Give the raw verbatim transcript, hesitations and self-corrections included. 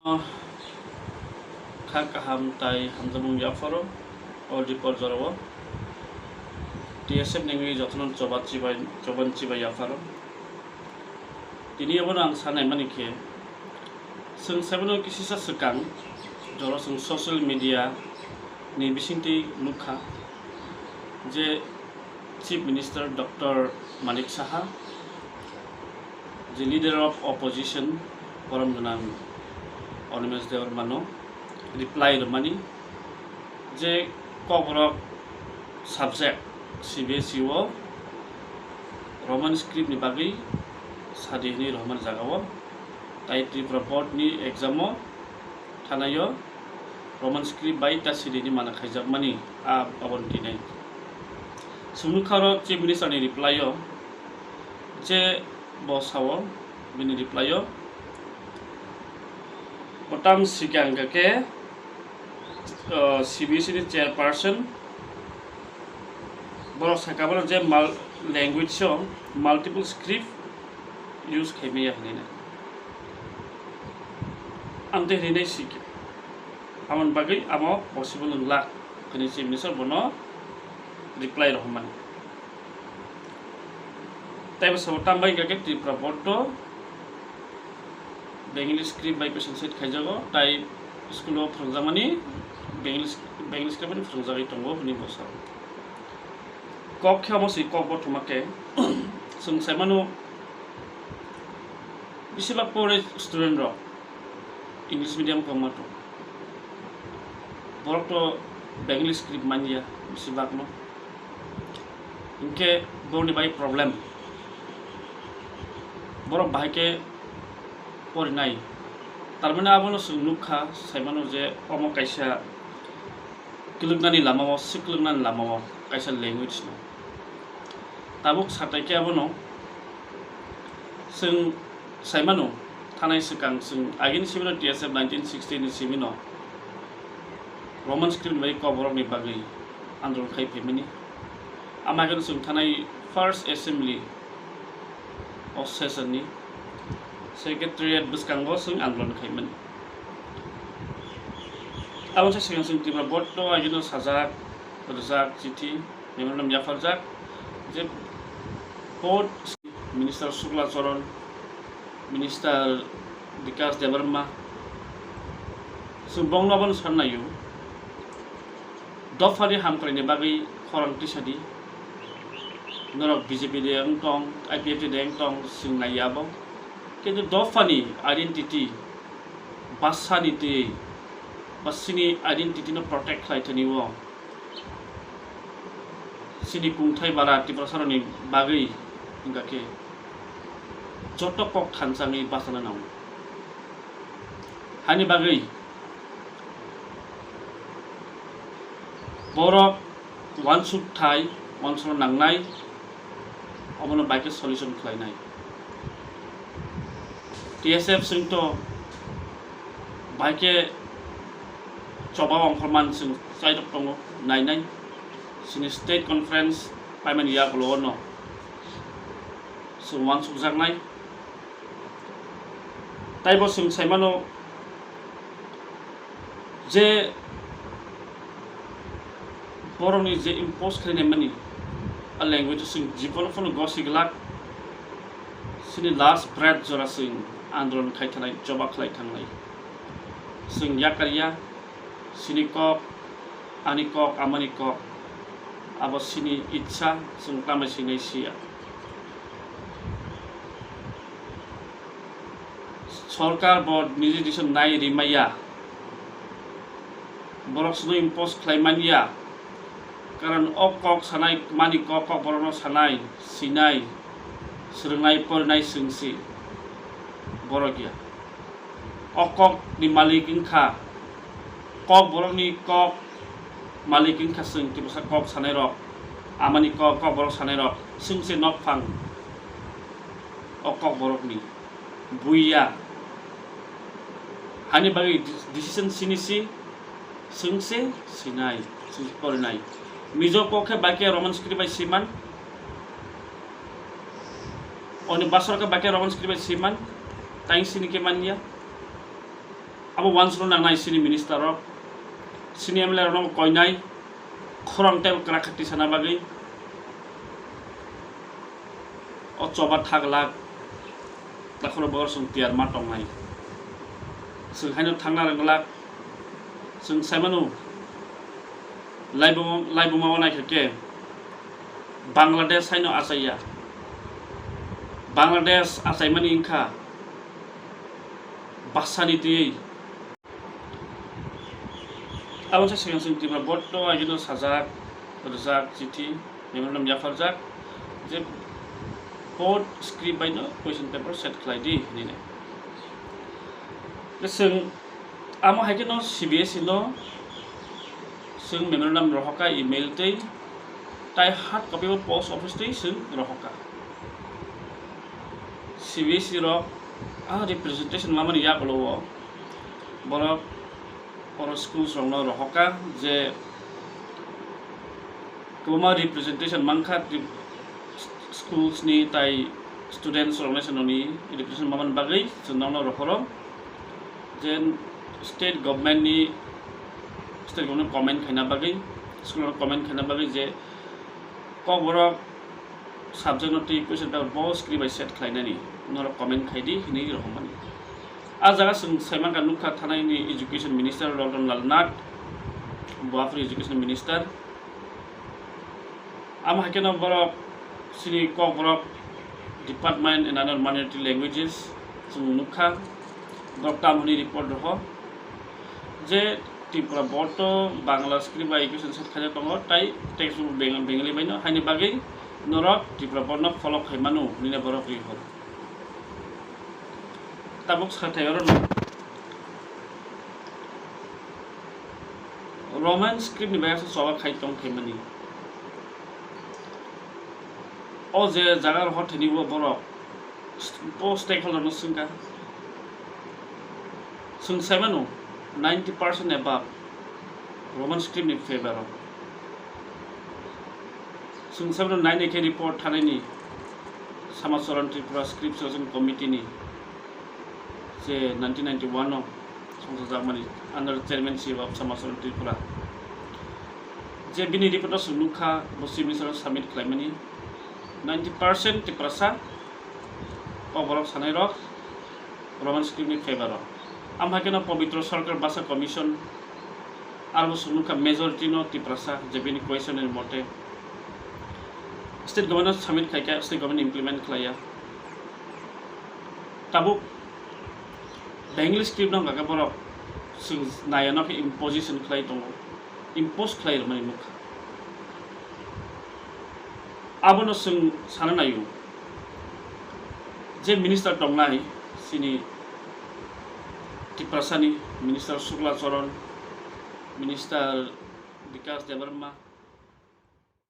Kha kaham tai hamjakmung yapharo o report jorao T S F nengwi jotono choba chibai, choban chibai yapharo. Tini abono ang sanai mani khe, chwng saimano kisisa swkang jora chwng social media ni bisingtwi nukha je Chief Minister Doctor Manik Saha, je Leader of Opposition, borom gwnang Animesh Debbarmano reply rwmani je Kokborok subject C B S E o Roman script ni bagwi sadi hwnwi rohormani jagao, tai Tripura Board ni exam o thanaio Roman script bai ta sidi hwnwi mana khaijakmani a aboni twi nai. Chwng nukha oro Chief Minister ni reply o je bo sao, bini reply o bo tam sikang hwnkha khe, uh, C B S E ni chairperson, borok sakha bono je mul-, language o multiple script use khaimaya hinwi nai. Amtwi hinwi nai sikhe. Amoni bagwi amo possible wng lak hinwi Chief Minister bono reply rohormani. Tei bo sabo tambai hwnkha khe Tripura Board o Bengali script bai question set khaijago, tai school o phwrwngjakmani Bengali, Bengali script bai phwrwngjagwi tongo hwnwi bo sao. Kok khe omo se kok bo thuma khe chwng saimano bisi bak pore student rok English medium kok ma tong. Borok to Bengali script manya bisi bak no. Hinkhe borokni bai problem. Borok bahai khe porinai. Tarmani abono chwng nukha, saimano je omo kaisa kwlwknani lamao, swkwlwknani lamao kaisa language no. Tabuk satai khe abono chwng saimano, thanai swkang chwng agini simino T S F nineteen sixty ni simino Roman script bai Kokborokni bagwi andolon khai phaimani. Ama khe chwng thanai first assembly o session ni secretariat bwskango chwng andolon khaimani. Aboni swkang chwng Tripura Board o agino sajak, rwjak chithi, memorandum yapharjak je board Minister Shukla Charan, Minister Bikash Debbarma, chwng bongno abono sannaio. Dophani hamkraini bagwi khorang tisadi. Norok B J P de wng tong, I P F T de wng tong, chwng naiya abo. Kintu dophani identity, bwsani twi, ba chini identity no protect khlai thani o. Chini kungthai bara Tiprasarokni bagwi wngkha khe joto kok thansa wngwi bachana nango. Hani bagwi borok uansuk thai, uansukna nangnai, omono bai khe solution khlainai. T S F chwng to bai khe choba ongkhorman chwng chairok tongo, nainai. Chini state conference paimani yagulo no chwng uansukjaknai. Taibo chwng saimano je borokni je impose khlainai mani, a language chwng jibono phano gosi glak, chini last breath jora chwng andolon khai thanai, choba khlai thangnai. Chwng yakarya, chini kok, ani kok, amani kok, abo chini itsa, chwng tamai sinai siya. Sorkar bo niji decision nai rimaya. Borok sino impose khlai manya. Karon o kok sanai mani kok, kok borokno sanai, sinai, swrwngnai, porinai chwngsi borok ya. O kokni malik wngkha, kok borokni kok malik wngkha chwng Tiprasa kok sanairok, amani kok, kok borok sanairok chwngsi nokphang o kok borokni. Buiya. Hani bagwi decision sini si, chwngse sinai, chwngse porinai. Mizo kok khe bai khe Roman script bai siman. Oni basor khe bai khe Roman script bai siman. Taing sini khe manya. Abo uansukna nangnai chini minister rok, chini M L A rokno koinai khorang tei kwrak khe tisana bagwi. O choba thaglak, takhoro bor chwng tiyar ma tongnai. Chwng haino thangna rwnglak, chwng saimano laibuma, laibuma o naikha khe Bangladesh haino achaiya. Bangladesh achaimani wngkha basani twi. Aboni swkang chwng Tripura board o agino sajak, rwjak chithi, memorandum yapharjak je board script baino question paper set khlai di hinwi. Chwng amo hai kheno C B S E no chwng memorandum rohorkha email tei, tai hard copy bo post office twi chwng rohorkha. C B S E rok a representation mamani yagulo o borok oro schools rokno rohorkha je kwbangma representation mankha, schools ni tai students rokni swnoni representation mamani bagwi chwng nokno rohoro je state government ni, state government comment khaina bagwi, school rok comment khaina bagwi je kokborok subject no twi question paper bo script bai set khlainani norok comment khai di hinwi rohormani. A jaga chwng saimankha nukha thanai ni education minister Ratan Lal Nath, bo aphuru education minister. Amo hai kheno borok chini kokborok department and other minority languages chwng nukha, borok tamo hwnwi report roho je Tripura board o Bangla script bai education set khaijak tongo, tai textbook Beng-, Bengali bai no, haini bagwi norok Tripura board no follow khai mano hwnwi borok report. Tabuk sathai oro no Roman script ni bai asa choba khai tong khaimani. O je jaga rohor thani bo borok st-, bo stakeholder no swngkha. Chwng saimano ninety percent above Roman script ni favor o. Chwng saimano nine A K report thanaini Samacharan Tripura Scripts Restoration Committee ni je nineteen ninety-one o songchajakmani under chairmanship of Samacharan Tripura. Je bini report o chwng nukha bo Chief Minister o submit khlaimani ninety percent Tiprasa o borok sanai rok Roman script ni favor o. Amhai kheno Pabitra Sarkar Bhasha Commission aro bo chwng nukha majority no Tiprasa je bini question ni mote state government o submit khaikha, state government implement khlaiya. Tabuk Bengali script no hwnkha khe borok chwng naiya no khe imposition khlai tongo, impose khlai rwmani nukha. Abono chwng sana naio je minister tongnai chini Tiprasani minister Shukla Charan, minister Bikash Debbarma,